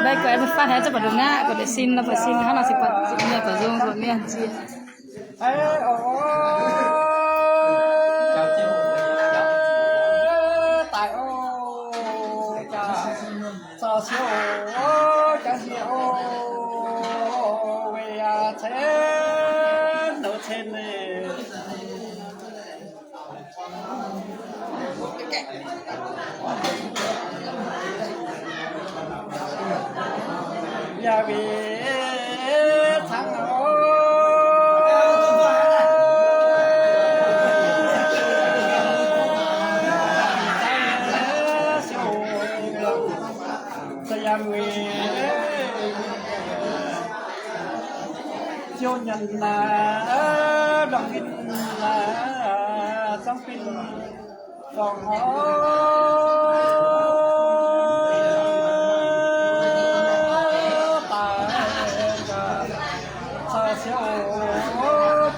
Mbaih guaix mv faanh haaix zanc baac ndongc naaiv, guaix deix sin nor, buatc sin hnangv nor se buatc mienh buatc nzung, buatc mienh nziex. Ziouv nyanc naaiv ndongc ninh naaiv zangv fin dorngx daaih gaax caux siou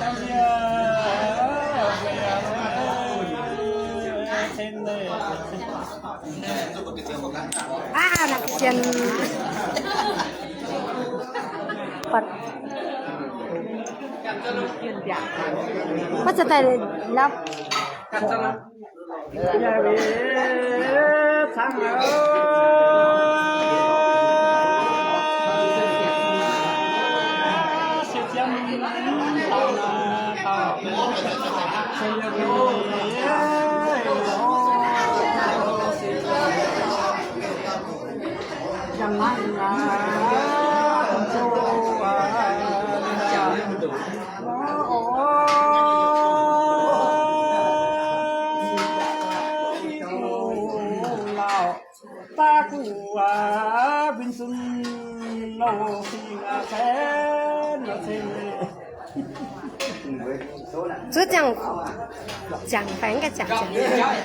dangh ndie weic cen leiz. Aa, naaiv ga'sienx. Mv zeiz daaih lap. Zuov ziangh, ziangh fai ganh ziangh ziangh.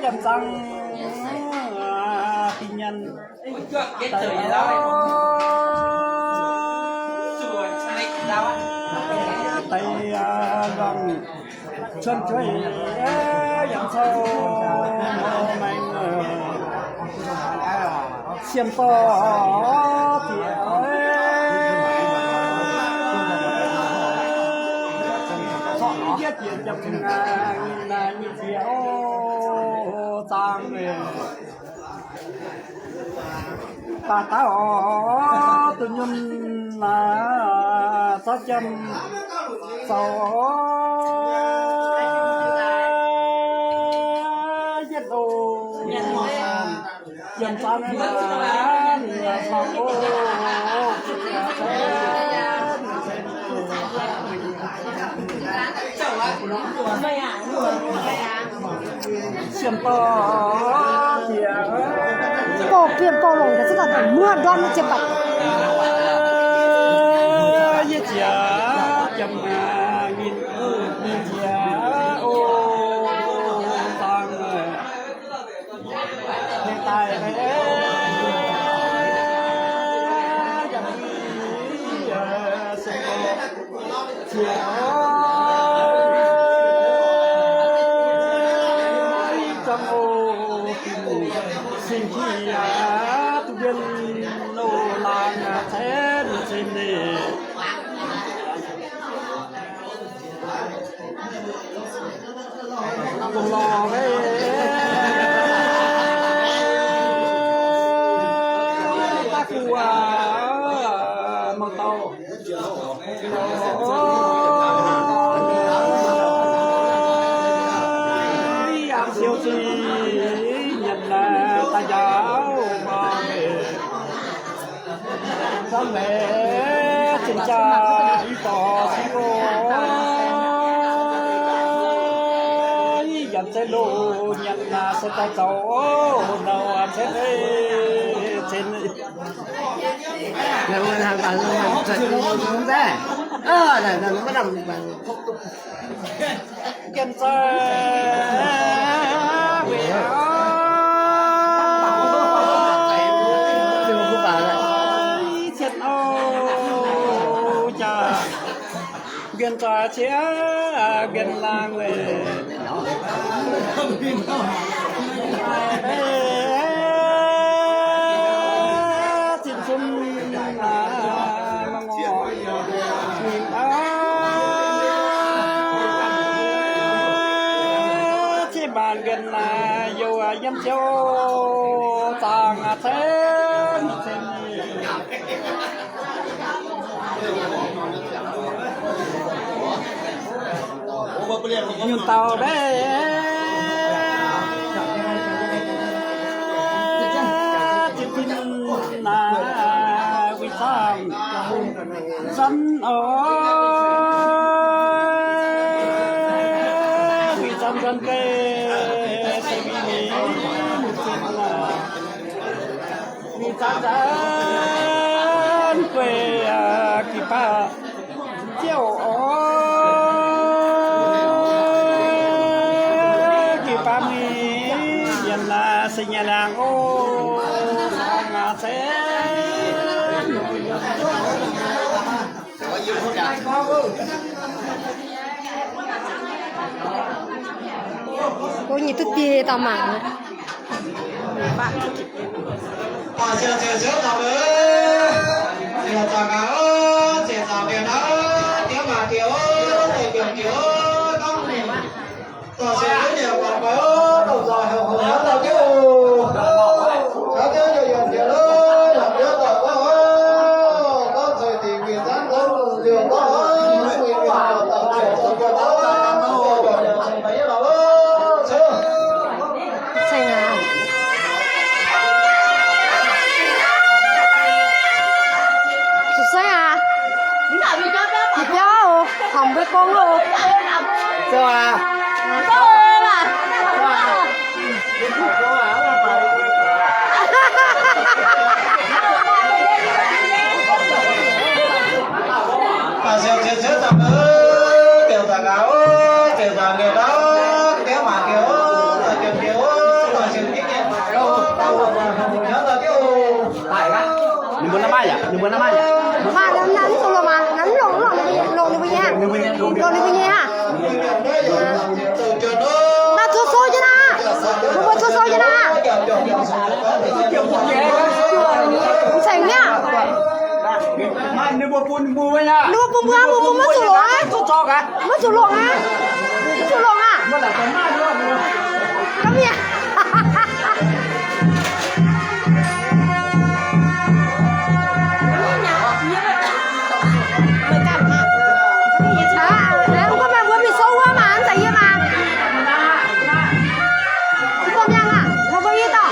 Yiem zangv dinh nyanc deix, deix nzuangc cuonv jueiv yaac cou maengx, siemv dorh diex yietv diex jiem nyic diex zaang. Baac daaih oc, duqv nyunc naaic zorqv jiem zoux yietv oc. Jiem zaang naaic, ninh caux oc. Bouh bienh bouh longc ga'zunc daaih muoqv ndorm nyei jiem baac. Lorh, daaih guv aqv, mangc dauh. Yangh siou zingh nyanc daaih njaaux mangc. Zanc-mbenc zinh jaa i dorh siou, yaac zeiz loz nyanc naaic se daaih zaux nouh cen cen. Gien zaih weic cien auv jaax, gien zaih ciev gien laangh weic. Zinh zunv Ziex maanc nqenx naaic youh yiem ziouc zaangc cen cen. Nyungc dauh mbaeqv zinh zunv naaic win zaamv zanv oc, win zaamv zanv ga'naaiv se mingh, win zaamv zanv guei aqv, gih baac ziouc oc, gih baac mingh nyanc naaic se nyanc laangh oc, laangh aqv se. Ov, nyic duqv diex dauh mangc. Ceng aqv. Zuqc saiv aqv. Yietc biauv oc, taux mbuo gong oc. Ninh mbuo nor maaih yaac, ninh mbuo nor maaih yaac. Maaih, naaiv, naaiv mv zuqc longc aqv, naaiv mv longc, longc ninh mbuo nyei aqv. Longc ninh mbuo nyei aqv. Naaiv zuov sou jienv naaiv. Mbuo mbuo zuov sou jienv naaiv. Mv cengx mi'aqv. Ninh mbuo bun mbuo, mbuo mv zuqc longc aqv. Mv zuqc longc aqv. Mv zuqc longc aqv. Ga'mienh. Mv gorngv meih mbuo mingh souv wuov maah, mv zeiz yie maah. Mv gorngv mi'aqv, mbuo yie dauh.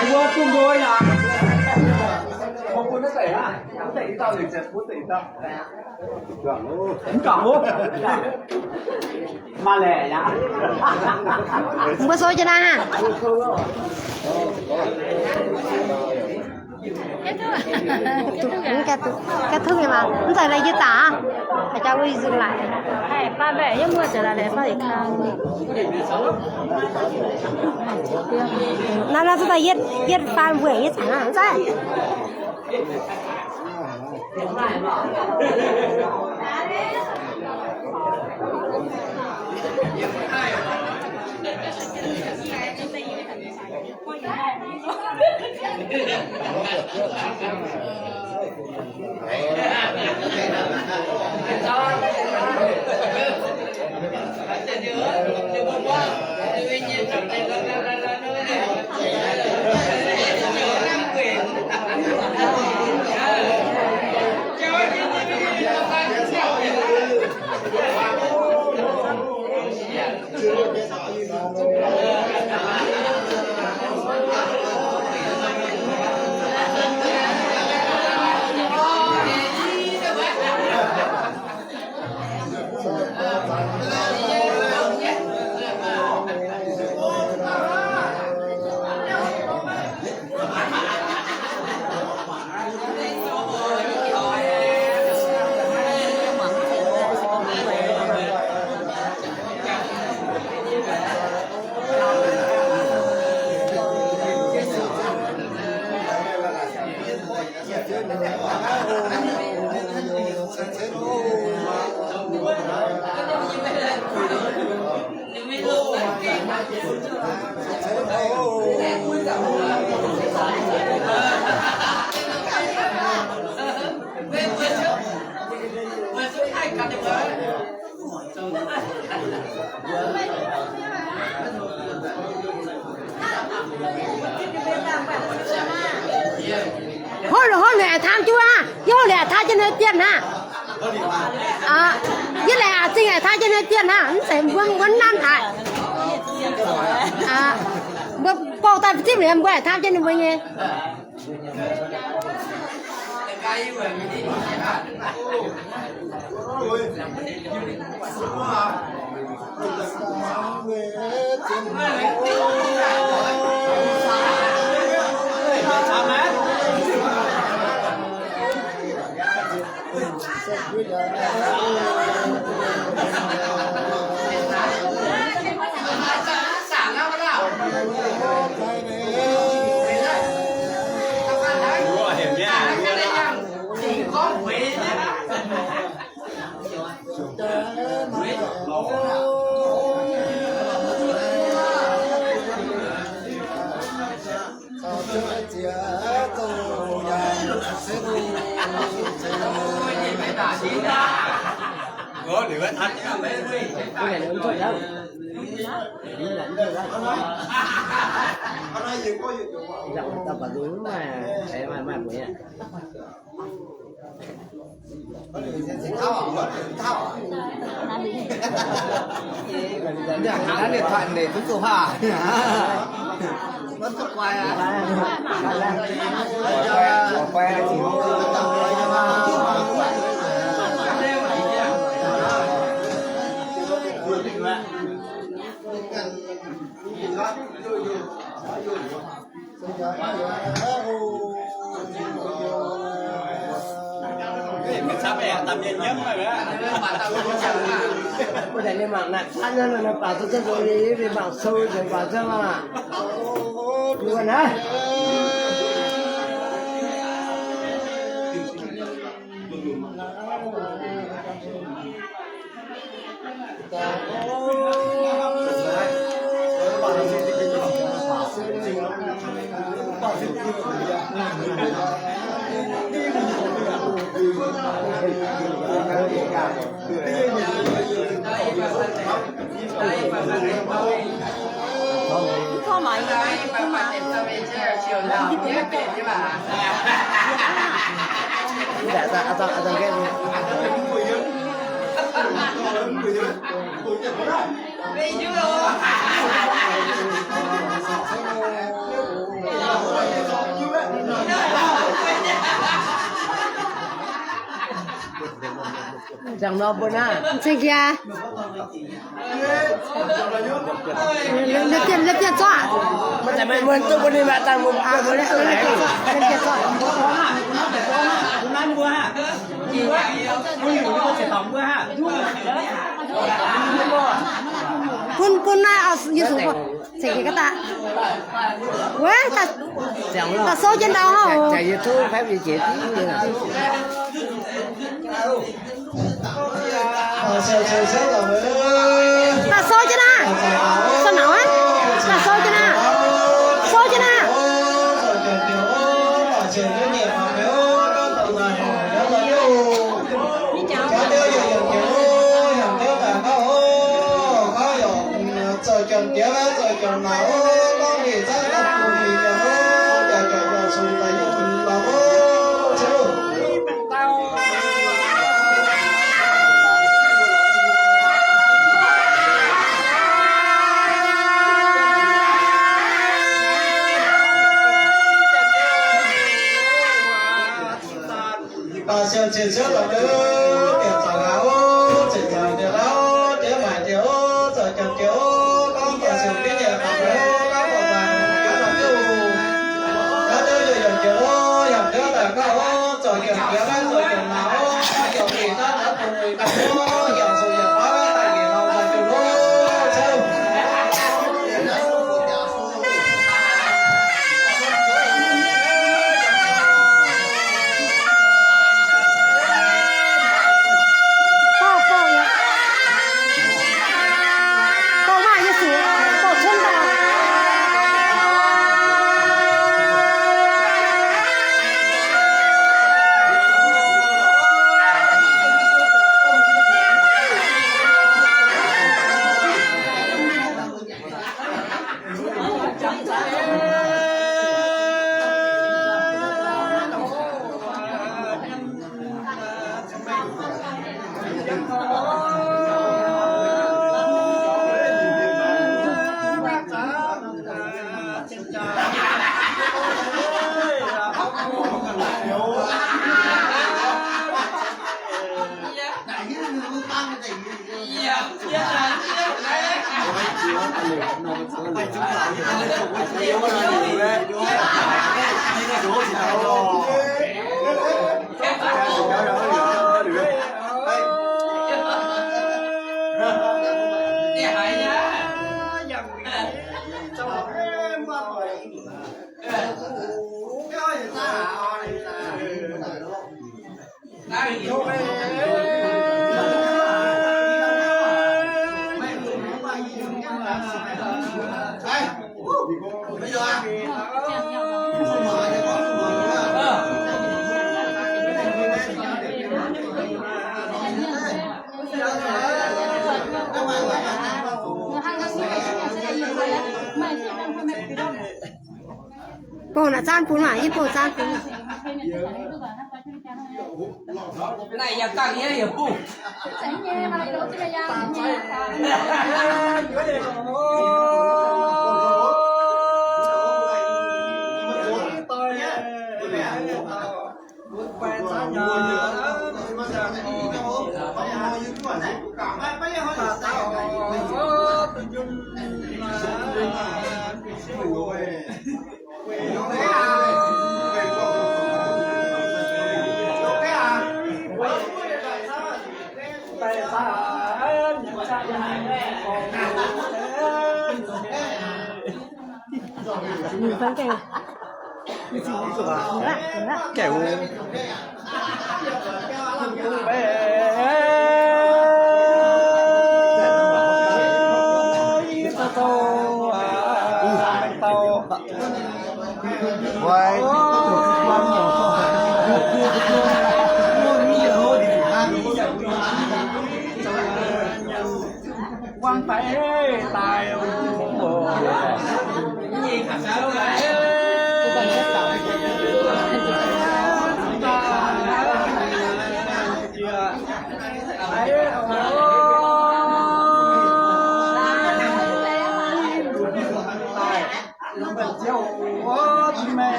Mbuo souv jienv naaiv aqv. Ga'tuv nyei maah, mv zeiz naaiv yie daaih aqv. Haaix jaax wuov yie nzunc laic. Naaiv, naaiv zuqc daaih yietv, yietv faan mbuo yietv cangx aqv, mv zeiz. Hov, hov liuz aengx taam jienv wuov, yie hov liuz aengx taam jienv wuov dien hnangv. Yie laengz aqc zingh aengx taam jienv wuov dien hnangv, mv zeiz mbuo mbuo nanv haic. Mbuo gorngv daaih zipv liuz mbuo aengx taam jienv ninh mbuo nyei. Ceng nor mbuo naaiv. Ceng jiex. Liepc jienv, liepc jienv zorqv. Maiv zeiz meih mbuo duqv mbuo ninh maaih dangh mbuo. Bun, bun naaiv oix yietc zuqc ceng jiex ga'daaih. Weic daaih, daaih souv jienv ndau hov. Daaih souv jienv naaiv. Souv naaiv aqv. Daaih souv jienv naaiv. Souv jienv naaiv. Bouh naaic zaanv bun aac, yie bouh zaanv bun. Naaiv yaac dangh nyei yaac bungh.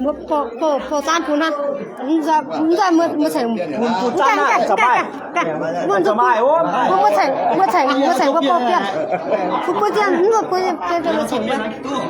Mbuo bouh, bouh, bouh zaanv bun hnangv. Mv nzoih, mv nzoih mbuo, mbuo cengx bun zaanv naaiv, mbuo cengx, mbuo cengx, mbuo cengx mbuo bouh bienh. Mbuo bun bienh, mv bun bienh, mbuo cengx mbuo.